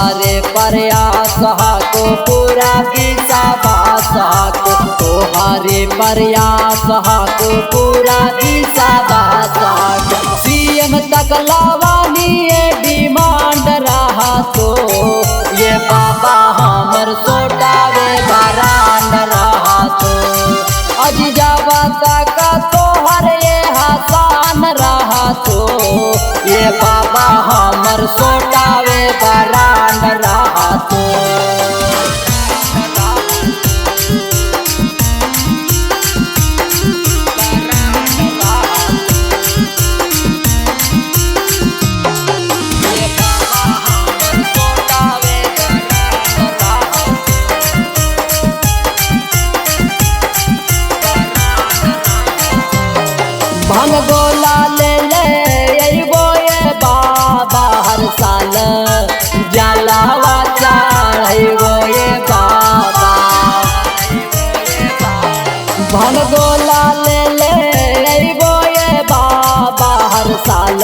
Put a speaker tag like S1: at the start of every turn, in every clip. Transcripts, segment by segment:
S1: तोहारे प्रयास को पूरा विश्वास को, तोहारे प्रयास को पूरा विश्वास को। सीएम तक लावानी ये डिमांड रहा तो, ये बाबा हमर सोटावे बरांड रहा तो। अज जावा तक तोहर ये हसान रहा तो, ये बाबा हमर सोटावे बरांड रहा तो। भंग गोला ले ले अइबो ये बाबा हर साल, जलावा चढ़ैबो ये बाबा। भंग गोला ले ले अइबो ये बाबा हर साल,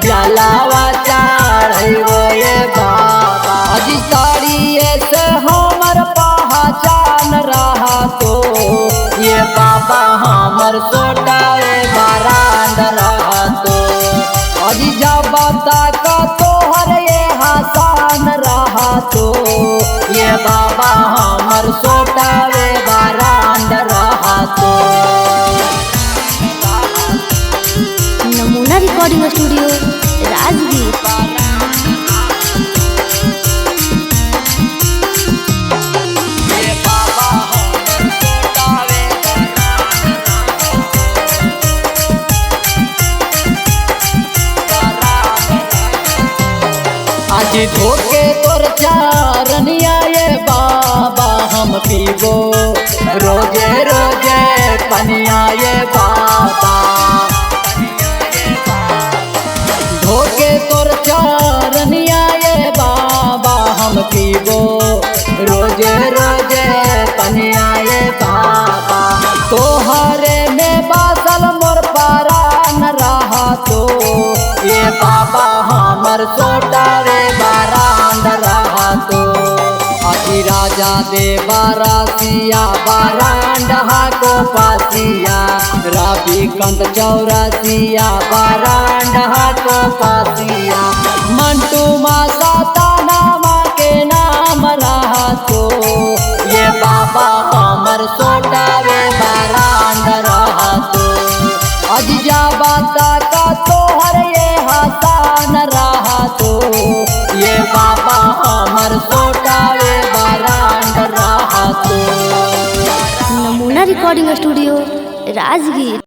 S1: जलावा चढ़ैबो ये बाबा। अजी साड़िए से हमर पहचान रहा तो, ये बाबा हमर सोटावे बरांड रहा तो। अजी जब तक तोहर ये हसान रहा तो, ये बाबा हमर सोटावे बरांड रहा तो।
S2: नमूना रिकॉर्डिंग स्टूडियो राजगीर।
S1: आज धोके तोर चारनिया ये बाबा हम पीबो, रोजे रोजे पनिया ये बाबा। धोके तोर चारनिया ये बाबा हम पीबो, रोजे रोजे पनिया ये बाबा। तोहरे में बासल मोर परान रहा तो, ये बाबा हमर सोटावे बरांड रहा तो। अजी राजा दे बारासिया बरांड को पासिया, रवि कंत चौरासिया बरांड को पासिया। मंटू माता नामा के नाम रहा तो, ये बाबा हमर सोटावे बरांड रहा तो। अजी जावा तक तोहर ये हसान रहा तो, ये बाबा हमर सोटावे बरांड रहा तो।
S2: नमूना रिकॉर्डिंग स्टूडियो राजगीर।